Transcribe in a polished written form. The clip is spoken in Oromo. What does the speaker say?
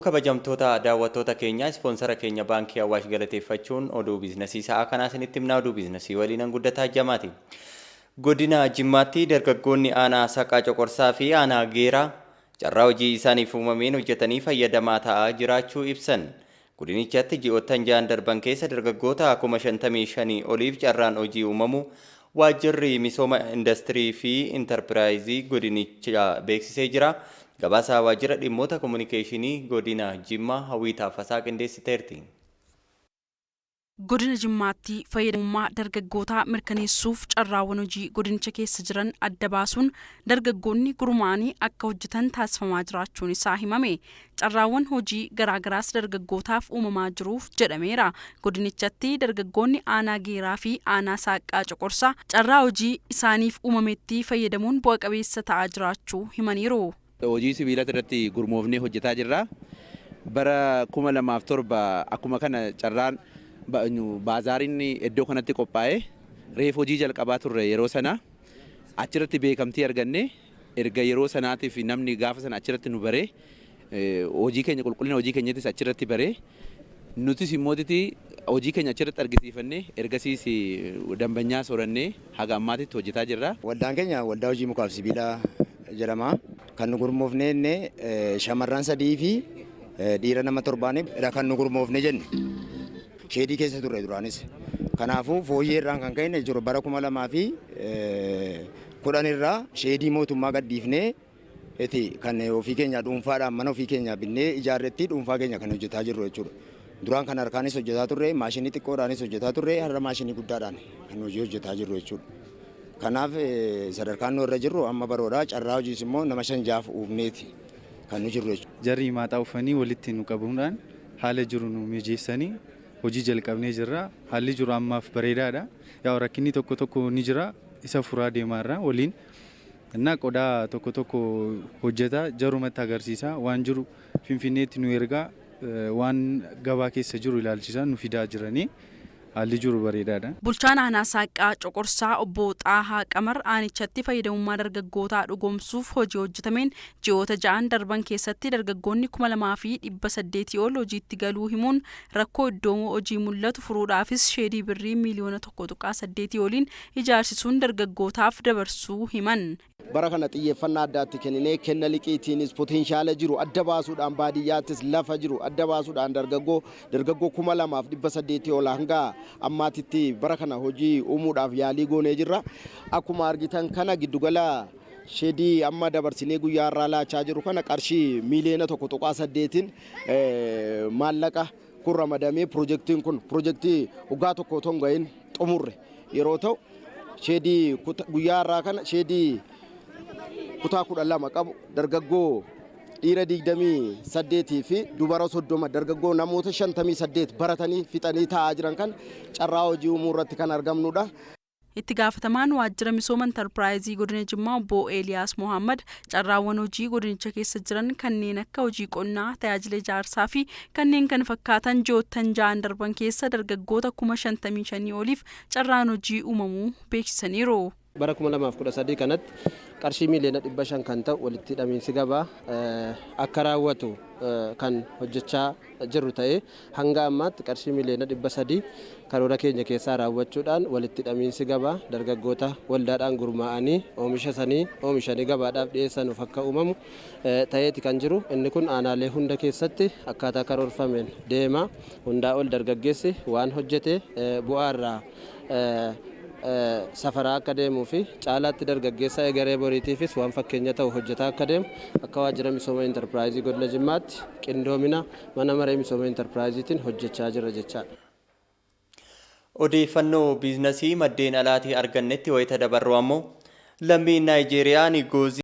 Kabajamtoota daawwattoota keenya, ispoonsara keenya Baankii Awaash galateeffachuun oduu biizinasii sa'a kanaa isinitti himnaa. Oduu biizinasii waliin Guddataa Jamaati. Godina Jimmaatti dargaggoonni aanaa Saqaa Coqorsaa fi aanaa Geeraa carraa hojii isaaniif uumameen hojjetanii fayyadamaa ta'aa jiraachuu ibsan. Godinichatti ji'oottan 6n darban keessa dargaggoota 55,000 oliif carraan hojii uumamu waajjirri misooma indastirii fi intarpiraayizii godinichaa beeksisee jira. Gabaasa waajjira dhimmoota kominikeeshinii godina Jimmaa Hawwii Taaffasaa qindeessiteerti. Godina Jimmaatti fayyadamummaa dargaggootaa mirkaneessuuf carraawwan hojii godinicha keessa jiran adda baasuun dargaggoonni gurmaa'anii akka hojjetan taasifamaa jiraachuun isaa himame. Carraawwan hojii garaagaraas dargaggootaaf uumamaa jiruuf jedhameera. Godinichatti dargaggoonni aanaa Geeraa fi aanaa Saaqqaa Coqorsaa carraa hojii isaaniif uumametti fayyadamuun bu'a qabeessa ta'aa jiraachuu himaniiru. Hojii sibiilaa irratti gurmoofnee hojjetaa jirra. Bara 2007 akkuma kana carraan baazaariin iddoo kanatti qophaa'e, reef hojii jalqabaa turre. Yeroo sana achirratti beekamtii arganne. Erga yeroo sanaatiif namni gaafa sana achirratti nu baree, hojii keenya, qulqullina hojii keenyattis achirratti baree, nutis immootiti hojii keenya achirratti argisiifanne, ergasiis dambanyaa soorannee haga ammaatitti hojjetaa jirra. Waldaan keenya Waldaa Hojii Mukaaf Sibiilaa jedhama. Kan nu gurmoofne jenne shamarran sadii fi dhiira nama torbaanidha kan nu gurmoofne jenne. Sheedii keessa turre duraanis. Kanaafuu fooyyee irraan kan ka'e jiru bara 2010 irraa sheedii mootummaa gadhiifnee eti kan ofii keenya dhuunfaadhaan mana ofii keenya binnee ijaarretti dhuunfaa keenya kan hojjetaa jirru jechuudha. Duraan kan harkaanis hojjetaa turre, maashinii xiqqoodhaanis hojjetaa turre, har'a maashinii guddaadhaan kan hojii hojjetaa jirru jechuudha. Kanaaf sadarkaan nu irra jirru amma baroodha. Carraa hojiis immoo nama shan jaaf uumneeti kan nu jirru jechuudha. Jarri maaxaa uffanii walitti nu qabuudhaan haala jiru nu mijeessanii hojii jalqabnee jirra. Haalli jiru ammaaf bareedaadha. Yaa, rakkinni tokko tokko ni jira. Isa furaa deemaarra waliin. Innaa qodaa tokko tokko hojjeta, jarumatti agarsiisa. Waan jiru Finfinneetti nu ergaa, waan gabaa keessa jiru ilaalchisa nu fidaa jiranii, haalli jiru bareedaadha. Bulchaan aanaa Saaqqaa Coqorsaa obbo Xaahaa Qamar aanichatti fayyadamummaa dargaggootaa dhugoomsuuf hojii hojjetameen ji'oota 6n darban keessatti dargaggoonni 2,800 ol hojiitti galuu himuun, rakkoo iddoo hojii mul'atu furuudhaafis sheedii birrii miiliyoona 1.8 oliin ijaarsisuun dargaggootaaf dabarsuu himan. Bara kana xiyyeeffannaa addaatti kenninee kenna liqiitiinis potenshaala jiru adda baasuudhaan, baadiyyaattis lafa jiru adda baasuudhaan, dargaggoo 2,800 ol hanga ammaatitti bara kana hojii uumuudhaaf yaalii goonee jirra. Akkuma argitan kana giddugala sheedii amma dabarsinee guyyaa irraa laachaa jiru kana qarshii miiliyoona 1.8n maallaqa kun ramadamee, pirojektiin kun pirojektii waggaa tokko otoo hin gahin xumurre yeroo ta'u, sheedii guyyaa irraa kana sheedii kutaa 12 qabu, dargaggoo dhiira 28 fi dubara 30, dargaggoo namoota 58 baratanii fixanii taa'aa jiran kan carraa hojii uumuu irratti kan argamnudha. Itti gaafatamaan waajjira misooma intarpiraayizii godina Jimmaa obbo Eeliyaas Mohammad carraawwan hojii godinicha keessa jiran kanneen akka hojii qonnaa, tajaajila ijaarsaa fi kanneen kana fakkaatan ji'oottan 6n darban keessa dargaggoota 55,000 oliif carraan hojii uumamuu beeksisaniiru. Bara 2013 kanatti qarshii miiliyoona 500 kan ta'u walitti hidhamiinsi gabaa akka raawwatu kan hojjechaa jirru ta'ee, hanga ammaatti qarshii miiliyoona 300 karoora keenya keessaa raawwachuudhaan walitti hidhamiinsi gabaa dargaggoota waldaadhaan gurmaa'anii oomisha sanii oomishanii gabaadhaaf dhiyeessanuuf akka uumamu ta'eeti kan jiru. Inni kun aanaalee hunda keessatti akkaataa karoorfameen deema. Hundaa ol dargaggeessi waan hojjete bu'aarraa safaraa akka deemuu fi caalaatti dargaggeessa egeree boriitiifis waan fakkeenya ta'u hojjetaa akka deemu, akka waajjira misooma intarpiraayizii godina Jimmaatti qindoomina mana maree misooma intarpiraayiziitiin hojjechaa jirra jechaadha. Odeeffannoo biizinasii maddeen alaatii argannetti wayita dabarru ammoo, lammiin Naayijeeriyaa Nigoozii